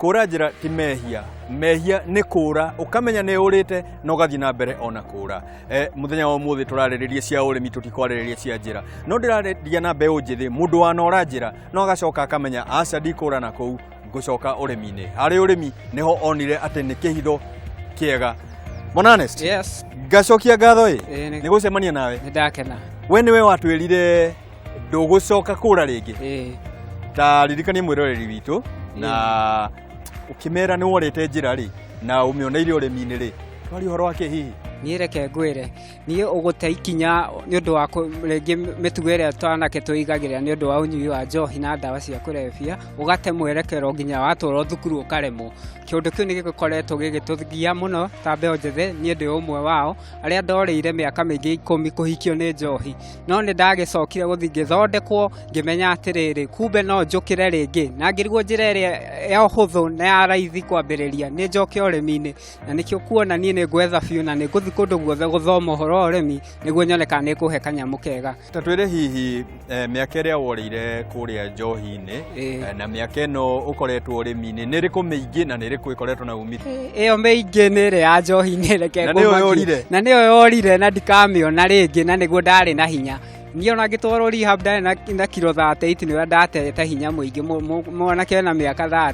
Kũra njĩra ti mehia, mehia nĩ kũra ũkamenya nĩ ũrĩte na ũgathiĩ na mbere ona kũra. Mũthenya wa ũmũthĩ tũrarĩrĩria cia ũrĩmi, tũtikwarĩrĩria cia njĩra, no ndĩrarĩria na mbeũ njĩthĩ, mũndũ wanora njĩra no agacoka akamenya aca ndikũra na kũu ngũcoka ũrĩmi-inĩ. Harĩ ũrĩmi nĩho onire atĩ nĩ kĩhitho kĩega. Bwana Ernest, Yes. ngacokia ngatho ĩ Ĩĩ, nĩ gũcemania nawe. Nĩ ndakena. We nĩwe watwĩrire ndũgũcoka kũra rĩngĩ. Ĩĩ. Ta ririkanie mwĩroreri witũ na ũkĩmera nĩ worĩte njĩra rĩ na ũmĩoneire ũrĩmi-inĩ rĩ, twari ũhoro wa kĩ hihi? Niĩ reke ngwĩre, niĩ ũgũte ikinya nĩ ũndũ wa rĩngĩ mĩtugo ĩrĩa twanake twĩigagĩrĩra nĩ ũndũ wa ũnyui wa njohi na ndawa cia kũrebia, ũgate mwerekero nginya watwarwo thukuru ũkaremwo. Kĩũndũ kĩu nĩ gĩkoretwo gĩgĩtũgia mũno ta mbeũ njĩthĩ, niĩ ndĩ ũmwe wao arĩa ndorĩire mĩaka mĩingĩ 10 kũhikio nĩ njohi, no nĩ ndagĩcokire gũthiĩ ngĩthondekwo, ngĩmenya atĩrĩrĩ, kumbe no njũkĩre rĩngĩ, na ngĩrigwo njĩra ĩrĩa ya ũhũthũ na ya raithi kwambĩrĩria nĩ njoke ũrĩmi-inĩ, na nĩkĩo kuona niĩ nĩ ngwetha biũ na nĩ ngũthiĩ kũndũ guothe gũthoma ũhoro wa ũrĩmi nĩguo nyone kana nĩ kũhe kanyamũ kega. Ta twĩre hihi mĩaka ĩrĩa worĩire kũrĩa njohi-inĩ na mĩaka ĩno ũkoretwo ũrĩmi-inĩ nĩ ĩrĩkũ mĩingĩ na nĩ ĩrĩkũ ĩkoretwo na umithio? Ĩyo mĩingĩ nĩ ĩrĩa ya njohi-inĩ, reke Na nĩyo ngũmakie. yorire? Na nĩyo yorire na ndikamĩona rĩngĩ, na nĩguo ndarĩ na hinya. Niĩ ona ngĩtwarwo rehab ndarĩ na kiro 38, nĩ ũrĩa ndatete hinya mũingĩ, mwanake na mĩaka 30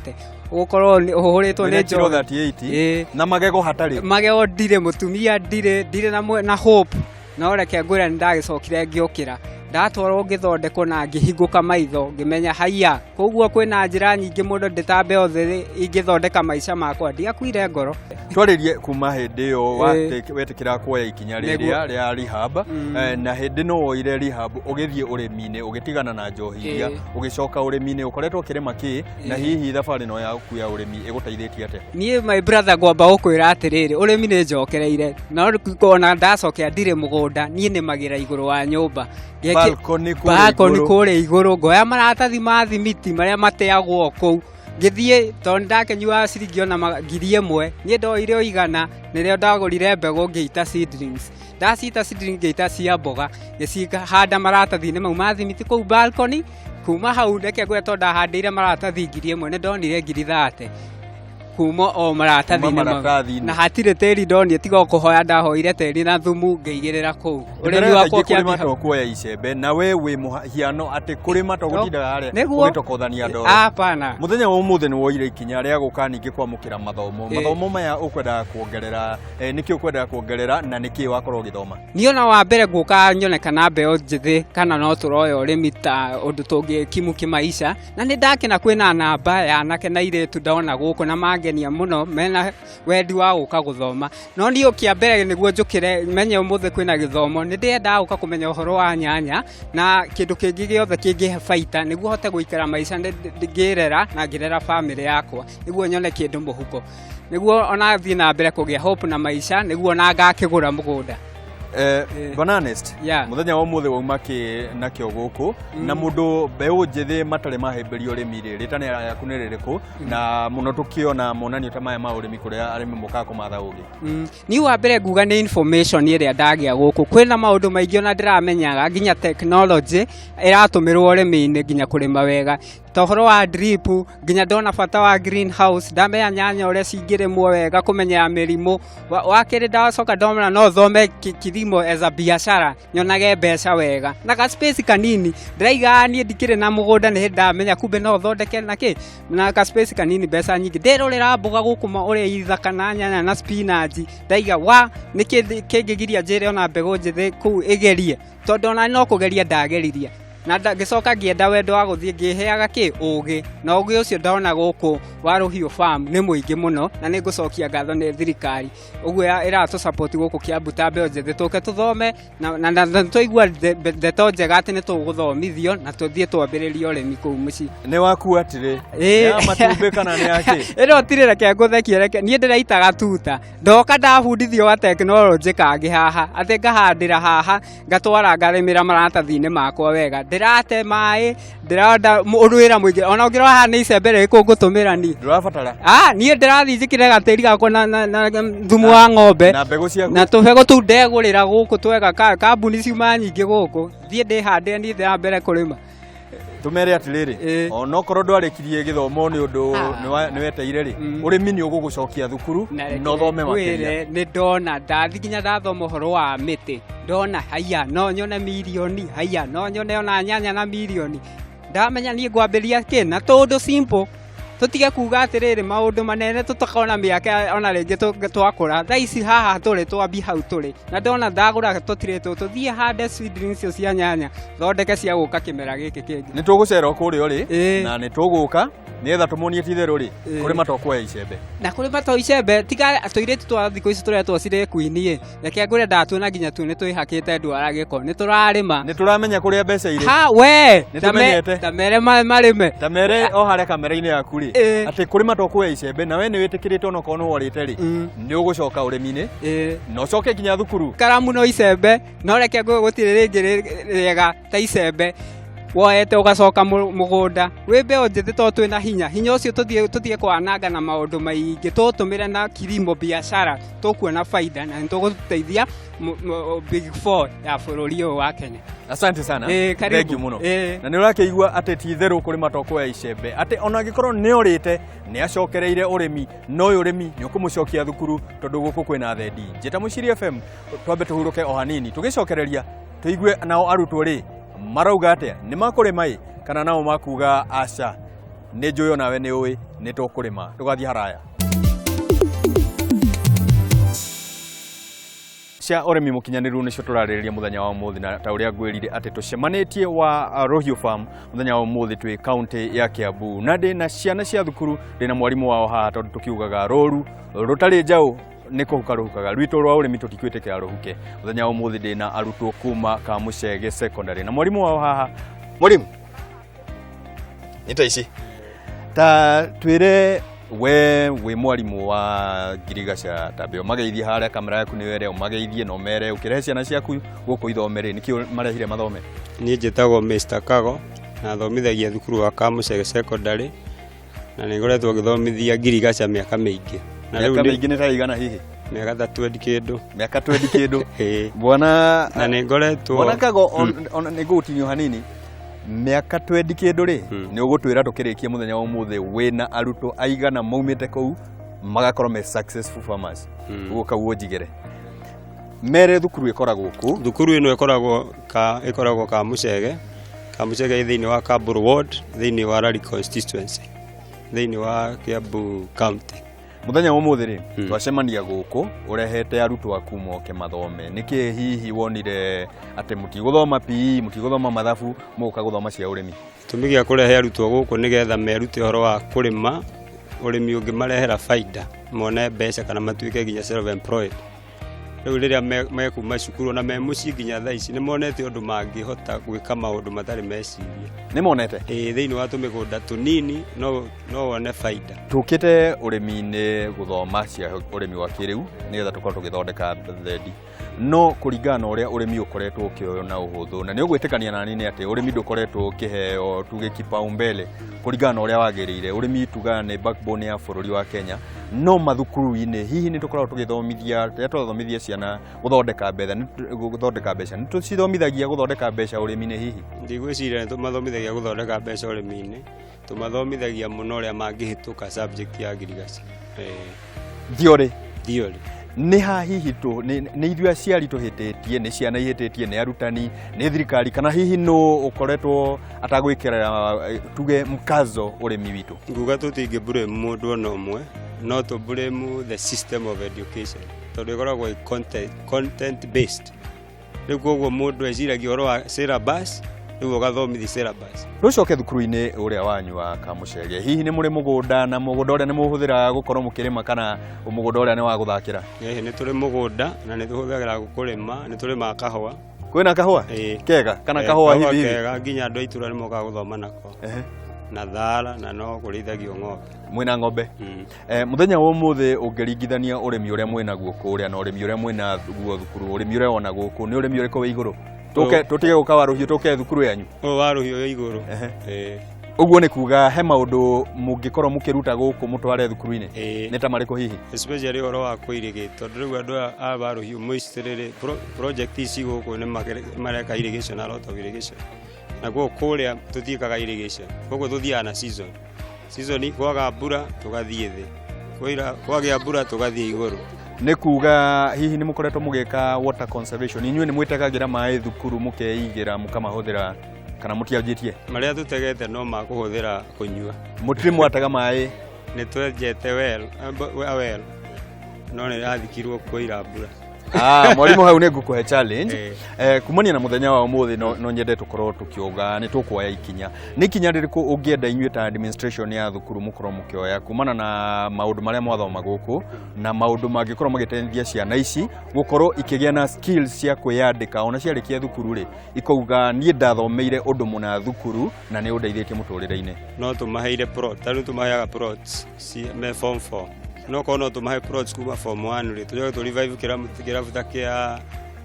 ũgũkorwo ũhũrĩtwo nĩ Wĩna kiro njohi. 38 Ĩĩ. na magego hatarĩ. Magego ndirĩ, mũtumia ndirĩ, ndirĩ na hope, no reke ngwĩre nĩ ndagĩcokire ngĩũkĩra, ndatwarwo ngĩthondekwo na ngĩhingũka maitho, ngĩmenya haiya, koguo kwĩna njĩra nyingĩ mũno ndĩ ta mbeũ njĩthĩ ingĩthondeka maica makwa, ndiakuire ngoro. Twarĩrie kuma hĩndĩ ĩyo wetĩkĩra kuoya ikinya rĩrĩa rĩa rehab, na hĩndĩ no woire rehab ũgĩthiĩ ũrĩmi-inĩ, ũgĩtigana na njohi iria, ũgĩcoka ũrĩmi-inĩ, ũkoretwo ũkĩrĩma kĩ, na hihi thabarĩ ĩno yaku ya ũrĩmi ĩgũteithĩtie atĩa? Niĩ my brother ngwamba gũkwĩra atĩrĩrĩ, ũrĩmi nĩ njokereire, no ona ndacokera ndirĩ mũgũnda, niĩ nĩmagĩra igũrũ wa nyũmba. Balcony kũrĩa Balcony igũrũ. kũrĩa igũrũ, ngoya maratathi ma thimiti marĩa mateagwo kũu, ngĩthiĩ tondũ ndakĩnyuaga ciringi ona 1,000, niĩ ndoire o 100, nĩrĩo ndagũrire mbegũ ngĩita seedlings. Ndacita seedlings ngĩita cia mboga, ngĩcihanda maratathi-inĩ mau ma thimiti kũu balcony. Kuma hau reke ngwĩre tondũ ndahandĩire maratathi 1,000, nĩ ndonire 30,000 kuma o maratathi-inĩ Kuma mau. maratathi-inĩ. Na hatirĩ tĩri ndonire tiga o kũhoya ndahoire tĩri na thumu ngĩigĩrĩra kũu. Ũrĩmi Ndĩrera wakwa kaingĩ kũrĩma ũkĩambia to kuoya icembe, na we wĩ mũhiano atĩ kũrĩma to gũtindaga harĩa Nĩguo. ũgĩtokothania ndoro. Hapana. Mũthenya wa ũmũthĩ nĩ woire ikinya rĩa gũka ningĩ kwamũkĩra mathomo. Mathomo maya ũkwendaga kuongerera, nĩkĩ ũkwendaga kuongerera na nĩkĩ wakorwo ũgĩthoma? Niĩ ona wa mbere ngũka nyone kana mbeũ njĩthĩ kana no tũroya ũrĩmi ta ũndũ tũngĩkimu kĩmaica, na nĩ ndakena kwĩna namba ya anake na airĩtu ndona gũkũ na mangenia mũno, mena wendi wa gũka gũthoma. No niĩ kĩa mbere nĩguo njũkĩre menye ũmũthĩ kwĩna gĩthomo, nĩ ndĩrendaga gũka kũmenya ũhoro wa nyanya na kĩndũ kĩngĩ gĩothe kĩngĩhe baita nĩguo hote gũikara maica ngĩrera na ngĩrera bamĩrĩ yakwa, nĩguo nyone kĩndũ mũhuko, nĩguo ona thiĩ na mbere kũgĩa hope na maica, nĩguo ona ngakĩgũra mũgũnda. Bwana Ernest, mũthenya wa ũmũthĩ wauma kĩ nakĩo gũkũ, na mũndũ mbeũ njĩthĩ matarĩ mahĩmbĩria ũrĩmi rĩ, rĩtana yaku nĩ rĩrĩkũ? Na mũno tũkĩona monanio ta maya ma ũrĩmi kũrĩa arĩmi mokaga kũmatha ũgĩ. Niĩ wa mbere nguga nĩ information ĩrĩa ndagĩa gũkũ, kwĩna maũndũ maingĩ ona ndĩramenyaga, nginya technology ĩratũmĩrwo ũrĩmi-inĩ nginya kũrĩma wega, ta ũhoro wa drip, nginya ndona bata wa greenhouse, ndamenya nyanya ũrĩa cingĩrĩmwo wega, kũmenyera mĩrimũ. Wa kerĩ ndacoka ndona no thome kilimo as a biashara, nyonage mbeca wega na ka space kanini ndĩraigaga. Niĩ ndikĩrĩ na mũgũnda, nĩ hĩndĩ ndamenya kumbe no thondeke na kĩ na ka space kanini mbeca nyingĩ. Ndĩrorera mboga gũkũ ũrĩa ithaka na nyanya na spinach, ndaiga wa nĩkĩ kĩngĩgiria njĩre ona mbegũ njĩthĩ kũu ĩgerie, tondũ ona no kũgeria ndageririe na ngĩcoka ngĩenda wendo wa gũthiĩ ngĩheaga kĩ ũgĩ, na ũgĩ ũcio ndona gũkũ wa Rũhiũ Farm nĩ mũingĩ mũno, na nĩ ngũcokia ngatho nĩ thirikari ũguo ĩratũ support gũkũ Kiambu ta mbeũ njĩthĩ tũke tũthome na twaigua ndeto njega atĩ nĩ tũgũthomithio na tũthiĩ twambĩrĩrie ũrĩmi kũu mũciĩ. Nĩ waku atĩrĩ? Ĩĩ. Nĩ ya matumbĩ kana nĩ ya kĩ? Ĩno tirĩ, reke ngũthekie, reke niĩ ndĩraitaga tuta, ndoka ndabundithio wa tekinoronjĩ kangĩ haha atĩ ngahandĩra haha, ngatwara ngarĩmĩra maratathi-inĩ makwa wega, ndĩrate maĩ, ndĩrona wĩra mũingĩ. Ona ũngĩrora haha nĩ icembe rĩrĩkũ ngũtũmĩra niĩ? Ndũrabatara. Ah, niĩ ndĩrathiĩ njĩkĩre gatĩri gakwa na thumu wa ng'ombe na mbegũ ciaku na tũbegũ tũu ndegũrĩra gũkũ twega, kambuni ciuma nyingĩ gũkũ, thiĩ ndĩhandĩre niĩ ndĩra mbere kũrĩma. Tũmere atĩrĩrĩ, onokorwo ndwarĩkirie gĩthomo nĩ ũndũ nĩ weteire rĩ, ũrĩmi nĩ ũgũgũcokia thukuru Na reke na ũthome makĩria. ngwĩre, nĩ ndona ndathi nginya ndathoma ũhoro wa mĩtĩ, ndona haiya no nyone mirioni, haiya no nyone ona nyanya na mirioni. Ndamenya niĩ ngwambĩria kĩ na tũndũ simple, tũtige kuga atĩrĩrĩ maũndũ manene tũtakona mĩaka ona rĩngĩ twakũra. Thaa ici haha tũrĩ twambi hau tũrĩ na ndona ndagũra tũtirĩ tũtũ thiĩ hande seedlings icio cia nyanya, thondeke cia gũka kĩmera gĩkĩ kĩngĩ. Nĩ tũgũcera o kũrĩa ũrĩ na nĩ tũgũka nĩgetha tũmuonie ti itherũ rĩ, kũrĩma to kuoya icembe. Na kũrĩma to icembe, tiga tũirĩtu twa thikũ ici tũretwo cirĩ queen ĩ, reke ngwĩre ndatuona nginya tu nĩ twĩhakĩte ndwara gĩko, nĩ tũrarĩma. Nĩ tũramenya kũrĩa mbeca irĩ. Ha we. Nĩ tũmenyete. Tamere marĩme. Ta mere o harĩa kamera-inĩ yaku rĩ, atĩ kũrĩma to kuoya icembe, na we nĩ wĩtĩkĩrĩte onokorwo nĩ worĩte rĩ, nĩ ũgũcoka ũrĩmi-inĩ na ũcoke nginya thukuru. Karamu no icembe, no reke ngwĩre gũtirĩ rĩngĩ rĩega ta icembe woete ũgacoka mũgũnda wĩ mbeũ njĩthĩ, tondũ twĩna hinya, hinya ũcio tũthiĩ kwananga na maũndũ maingĩ, tũtũmĩre na kilimo biashara, tũkuona baida na nĩtũgũteithia big four ya bũrũri ũyũ wa Kenya. Asante sana. Karibu. Thank you mũno. Na nĩ ũrakĩigua atĩ ti itherũ kũrĩma to kuoya icembe, atĩ ona angĩkorwo nĩ orĩte nĩ acokereire ũrĩmi, no ũyũ ũrĩmi nĩ ũkũmũcokia thukuru tondũ gũkũ kwĩna thendi. Njĩta Mũciri FM, twambe tũhurũke o hanini, tũgĩcokereria tũigue nao arutwo rĩ marauga atĩa, nĩ makũrĩma ĩ kana nao makuga aca. Nĩ njũĩ onawe nĩ ũĩ nĩ tũkũrĩma, ndũgathiĩ haraya. Cia ũrĩmi mũkinyanĩru nĩcio tũrarĩrĩria mũthenya wa ũmũthĩ, na ta ũrĩa ngwĩrire atĩ tũcemanĩtie wa Rũhiũ Farm mũthenya wa ũmũthĩ twĩ kaunti ya Kiambu, na ndĩ na ciana cia thukuru, ndĩ na mwarimũ wao haha, tondũ tũkiugaga rũru rũtarĩ njaũ nĩ kũhuka rũhukaga, rwitũ rwa ũrĩmi tũtikwĩtĩkĩra rũhuke. Mũthenya wa ũmũthĩ ndĩ na arutwo kuma Kamuchege Secondary na mwarimũ wao haha. Mwarimu, nĩ ta ici ta twĩre we wĩ mwarimũ wa ngirigaca, tambe ũmageithie harĩa kamera yaku nĩ were ũmageithie na ũmere ũkĩrehe ciana ciaku gũkũ ithome rĩ, nĩkĩo marehire mathome. Niĩ njĩtagwo Mr. Kago na thomithagia thukuru wa Kamuchege Secondary, na nĩ ngoretwo ngĩthomithia ngirigaca mĩaka mĩingĩ. Na rĩu Mĩaka mĩingĩ nĩ ta igana hihi? Mĩaka ta 20 kĩndũ. Mĩaka 20 kĩndũ. Ĩĩ. Bwana Na nĩ ngoretwo Bwana Kago, ona nĩ ngũgũtinio hanini, mĩaka 20 kĩndũ rĩ, nĩ ũgũtwĩra tũkĩrĩkia mũthenya wa ũmũthĩ wĩna arutwo aigana maumĩte kũu magakorwo me successful farmers? Ũguo kau ũnjigĩre mere thukuru ĩkoragwo kũ? Thukuru ĩno ĩkoragwo Kamuchege. Kamuchege ĩ thĩinĩ wa Kamburu Ward, thĩinĩ wa Lari constituency, thĩinĩ wa Kiambu County. Mũthenya wa ũmũthĩ rĩ, twacemania gũkũ ũrehete arutwo aku moke mathome, nĩkĩ hihi wonire atĩ mũtigũthoma PE, mũtigũthoma mathabu, mũgũka gũthoma cia ũrĩmi? Gĩtũmi gĩa kũrehe arutwo gũkũ nĩgetha merute ũhoro wa kũrĩma, ũrĩmi ũngĩmarehera baida, mone mbeca kana matuĩke nginya self employed. Rĩu rĩrĩa mekuma cukuru na me mũciĩ nginya thaa ici nĩ monete ũndũ mangĩhota gwĩka maũndũ matarĩ meciria. Nĩ monete? Ĩĩ, thĩinĩ wa tũmĩgũnda tũnini no wone baida. Tũkĩte ũrĩmi-inĩ gũthoma cia ũrĩmi wa kĩrĩu nĩgetha tũkorwo tũgĩthondeka thendi, no kũringana na ũrĩa ũrĩmi ũkoretwo ũkĩoywo na ũhũthũ, na nĩ ũgwĩtĩkania nani nĩ atĩ ũrĩmi ndũkoretwo ũkĩheo tuge kipaumbele kũringana na ũrĩa wagĩrĩire. Ũrĩmi tugaga nĩ backbone ya bũrũri wa Kenya, no mathukuru-inĩ hihi nĩ tũkoragwo tũgĩthomithia, rĩrĩa tũrathomithia ciana gũthondeka mbeca, gũthondeka mbeca, nĩ tũcithomithagia gũthondeka mbeca ũrĩmi-inĩ hihi? Ndigwĩciria nĩ tũmathomithagia gũthondeka mbeca ũrĩmi-inĩ, tũmathomithagia mũno ũrĩa mangĩhĩtũka subject ya ngirigaca. Theory. Theory. Nĩ ha hihi tũ nĩ ithuĩ aciari tũhĩtĩtie, nĩ ciana ihĩtĩtie, nĩ arutani, nĩ thirikari, kana hihi nũ ũkoretwo atagwĩkĩra tuge mkazo ũrĩmi witũ? Nguga tũtingĩ blame mũndũ ona ũmwe, no tũ blame the system of education tondũ ĩkoragwo ĩ content based. Rĩu koguo mũndũ eciragia ũhoro wa syllabus, rĩu ũgathomithi syllabus. Tũcoke thukuru-inĩ ũrĩa wanyu wa Kamuchege, hihi nĩ mũrĩ mũgũnda, na mũgũnda ũrĩa nĩ mũhũthĩraga gũkorwo mũkĩrĩma kana mũgũnda ũrĩa nĩ wa gũthakĩra? Ĩĩ, nĩ tũrĩ mũgũnda na nĩ tũhũthagĩra kũrĩma, nĩ tũrĩmaga kahũa. Kwĩna kahũa? Ĩĩ. Kega kana kahũa Kahũa hivi hivi? Kega, nginya andũ a itũra nĩ mokaga gũthoma nako. Na thara, na no kũrĩithagio ng'ombe. Mwĩna ng'ombe? Mũthenya wa ũmũthĩ ũngĩringithania ũrĩmi ũrĩa mwĩnaguo kũrĩa na ũrĩmi ũrĩa mwĩnaguo thukuru, ũrĩmi ũrĩa wona gũkũ nĩ ũrĩmi ũrĩkũ wĩ igũrũ? Tũtige gũka wa rũhiũ, tũke thukuru yanyu. Ũyũ wa rũhiũ wĩ igũrũ. Ũguo nĩ kuga he maũndũ mũngĩkorwo mũkĩruta gũkũ mũtware thukuru-inĩ? Ĩĩ. Nĩ ta marĩkũ hihi? Especially ũhoro wa kũirrigate, tondũ rĩu andũ aya a wa rũhiũ moisture rĩ, project ici gũkũ nĩ mareka irrigation, a lot of irrigation. Naguo kũrĩa tũtiĩkaga irrigation, koguo tũthiaga na season. Season kwaga mbura tũgathiĩ thĩ, kwagĩa mbura tũgathiĩ igũrũ. Nĩ kuga hihi nĩ mũkoretwo mũgĩka water conservation? Inyuĩ nĩ mwĩtegagĩra maĩ thukuru mũkeigĩra mũkamahũthĩra kana mũtianjĩtie? Marĩa tũtegete no ma kũhũthĩra kũnyua. Mũtirĩ mwatega maĩ? Nĩ twenjete well, well no nĩ yathikirwo kwaira mbura. Ah, mwarimu, hau nĩ ngũkũhe challenge. Kumania na mũthenya wa ũmũthĩ, no nyende tũkorwo tũkiuga nĩ tũkuoya ikinya. Nĩ ikinya rĩrĩkũ ũngĩenda inyuĩ ta administration ya thukuru mũkorwo mũkĩoya kumana na maũndũ marĩa mwathoma gũkũ, na maũndũ mangĩkorwo magĩteithia ciana ici gũkorwo ikĩgĩa na skills cia kwĩyandĩka ona ciarĩkia thukuru rĩ, ikauga niĩ ndathomeire ũndũ mũna thukuru na nĩ ũndeithĩtie mũtũrĩre-inĩ? No tũmaheire plot, ta rĩu tũmaheaga plots me form 4, no korwo no tũmahe plots kuma form 1 rĩ, tũcoke tũ revive kĩrabu ta kĩa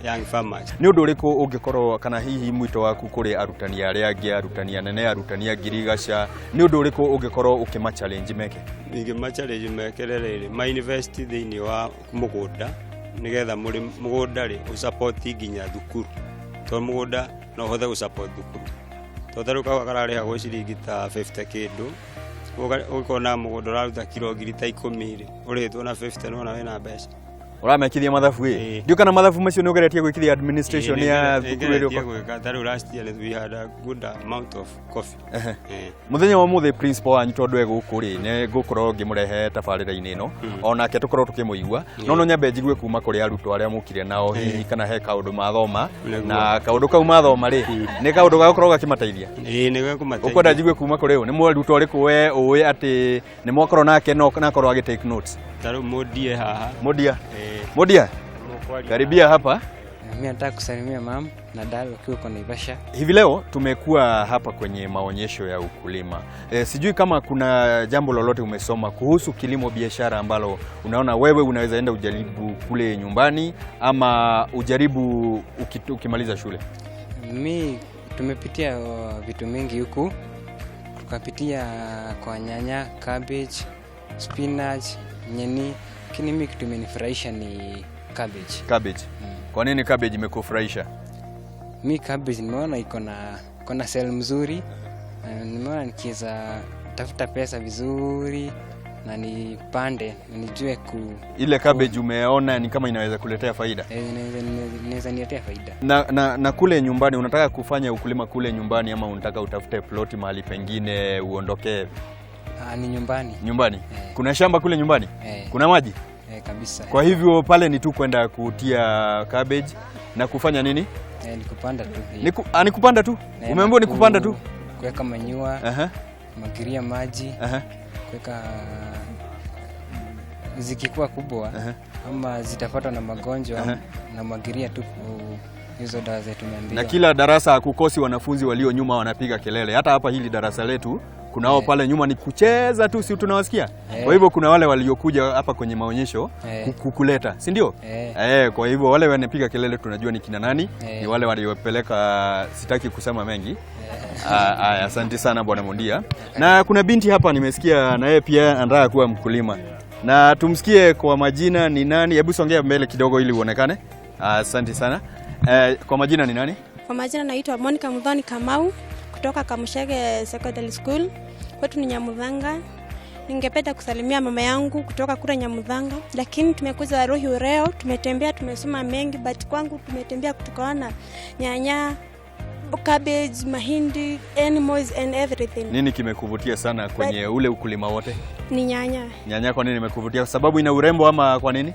Young Farmers. Nĩ ũndũ ũrĩkũ ũngĩkorwo kana hihi mwito waku kũrĩ arutani arĩa angĩ, arutani anene, arutani a ngirigaca, nĩ ũndũ ũrĩkũ ũngĩkorwo ũkĩma challenge meke? Ingĩma challenge mekere rĩrĩ, ma invest thĩinĩ wa mũgũnda nĩgetha mũgũnda rĩ ũsupport nginya thukuru, tondũ mũgũnda no ũhote gũsupport thukuru, tondũ ta rĩu kahũa kararĩhagwo ciringi ta 50 kĩndũ, ũgĩkona mũgũnda ũraruta kiro ngiri ta 10 rĩ, ũrĩhĩtwo na 50, nĩwona wĩna mbeca. Ũramekithia mathabu ĩ? Ĩĩ. Ndiũ kana mathabu macio nĩ ũgeretie gwĩkithia administration ya thukuru ĩrĩa? Nĩngeretie gwĩka. Ta rĩu last year we had a good amount of coffee. Mũthenya wa ũmũthĩ principal wanyu tondũ e gũkũ rĩ, nĩ ngũkorwo ngĩmũrehe tabarĩra-inĩ ĩno onake tũkorwo tũkĩmũigua, no nyambe njigue kuma kũrĩ arutwo arĩa mũkire nao, hihi kana he kaũndũ mathoma, na kaũndũ kau mathoma rĩ, nĩ kaũndũ gagũkorwo gakĩmateithia. Ĩĩ, nĩ gekũmateithia. Ũkwenda njigue kuma kũrĩ ũ? Nĩ mũrutwo ũrĩkũ we ũĩ atĩ nĩ mwakorwo nake no nakorwo agĩ take notes? Ta rĩu mũndie haha. Mũndia. Ĩĩ. Mũndia. Mũkwaria. Karibia hapa. Mimi nataka kusalimia mam na dad wakiwa kwa Naivasha. Hivi leo tumekuwa hapa kwenye maonyesho ya ukulima. Sijui kama kuna jambo lolote umesoma kuhusu kilimo biashara ambalo unaona wewe unaweza enda ujaribu kule nyumbani ama ujaribu ukimaliza shule. Mi tumepitia vitu mingi huku, tukapitia kwa nyanya, cabbage, spinach, nyeni, lakini mi kitu imenifurahisha ni cabbage. Cabbage. Kwa nini cabbage imekufurahisha? Mi cabbage nimeona iko na sell mzuri, na nimeona nikiweza tafuta pesa vizuri na nipande na nijue ku Ile cabbage umeona ni kama inaweza kuletea faida. Inaweza niletea faida. Na kule nyumbani unataka kufanya ukulima kule nyumbani ama unataka utafute ploti mahali pengine uondoke? Ah, ni nyumbani. Nyumbani? Eh. Kuna shamba kule nyumbani? Eh. Kuna maji? Eh, kabisa. Kwa hivyo pale ni tu kwenda kutia cabbage na kufanya nini? Eh, ni kupanda tu. Ni kupanda tu? Eh, Umeambiwa na ni kupanda tu? Kuweka manure, kumwagilia maji, kuweka zikikuwa kubwa ama zitapatwa na magonjwa, na mwagilia tu hizo dawa zetu tumeambiwa. Na kila darasa hakukosi wanafunzi walio nyuma wanapiga kelele. Hata hapa hili darasa letu kunao pale nyuma ni kucheza tu, si tunawasikia? Kwa hivyo kuna wale waliokuja hapa kwenye maonyesho kukuleta, si ndio? Eh. Eh, kwa hivyo wale wanapiga kelele tunajua ni kina nani, ni wale waliopeleka, sitaki kusema mengi. Ah, asante sana Bwana Mondia. Na kuna binti hapa nimesikia na yeye pia anataka kuwa mkulima. Na tumsikie kwa majina ni nani? Hebu songea mbele kidogo ili uonekane. Asante sana. Kwa majina ni nani? Kwa majina naitwa Monica Muthoni Kamau kutoka Kamushege Secondary School. Kwetu ni Nyamuthanga. Ningependa kusalimia mama yangu kutoka kule Nyamuthanga, lakini tumekuja Ruhiu leo, tumetembea, tumesoma mengi, but kwangu tumetembea tukaona nyanya, cabbage, mahindi, animals and everything. Nini kimekuvutia sana kwenye ule ukulima wote? Ni nyanya. Nyanya kwa nini imekuvutia? Kwa sababu ina urembo ama kwa nini?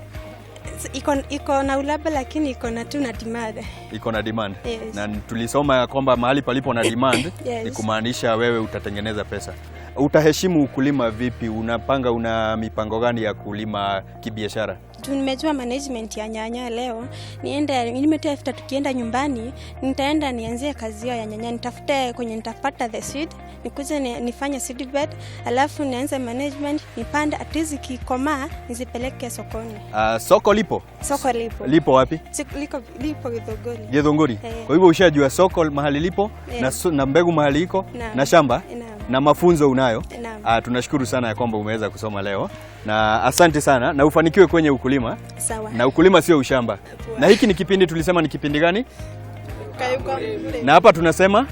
Iko na ulaba lakini iko na tu na demand. Iko na demand. Yes. Na tulisoma ya kwamba mahali palipo na demand ni kumaanisha wewe utatengeneza pesa. Utaheshimu ukulima vipi? Unapanga, una mipango gani ya kulima kibiashara? Juu nimejua management ya nyanya leo, niende nimetafuta, tukienda nyumbani nitaenda nianzie kazi hiyo ya nyanya, nitafute kwenye nitapata the seed, nikuje nifanye seed bed, alafu nianze management, nipande, at least ikikomaa nizipeleke sokoni. Soko lipo? Soko lipo. Lipo wapi? Lipo Githunguri. Githunguri. Eh. Kwa hivyo ushajua soko mahali lipo na mbegu mahali iko na shamba na mafunzo unayo. Naam. Tunashukuru sana ya kwamba umeweza kusoma leo na asante sana na ufanikiwe kwenye ukulima. Sawa. Na ukulima sio ushamba. Poa. Na hiki ni kipindi, tulisema ni kipindi gani? Na hapa tunasema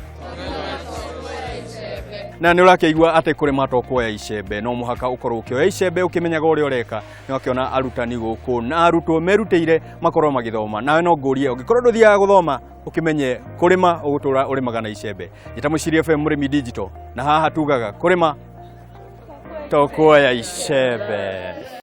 Na nĩ ũrakĩigua atĩ kũrĩma to kuoya icembe, no mũhaka ũkorwo ũkĩoya icembe ũkĩmenyaga ũrĩa ũreka. Nĩ wakĩona arutani gũkũ na arutwo merutĩire makorwo magĩthoma. Nawe no ngũrie, ũngĩkorwo ndũthiaga gũthoma, ũkĩmenye kũrĩma ũgũtũra ũrĩmaga na icembe. Njĩta Mũciiri FM Mũrĩmi Digital, na haha tugaga kũrĩma to kuoya icembe.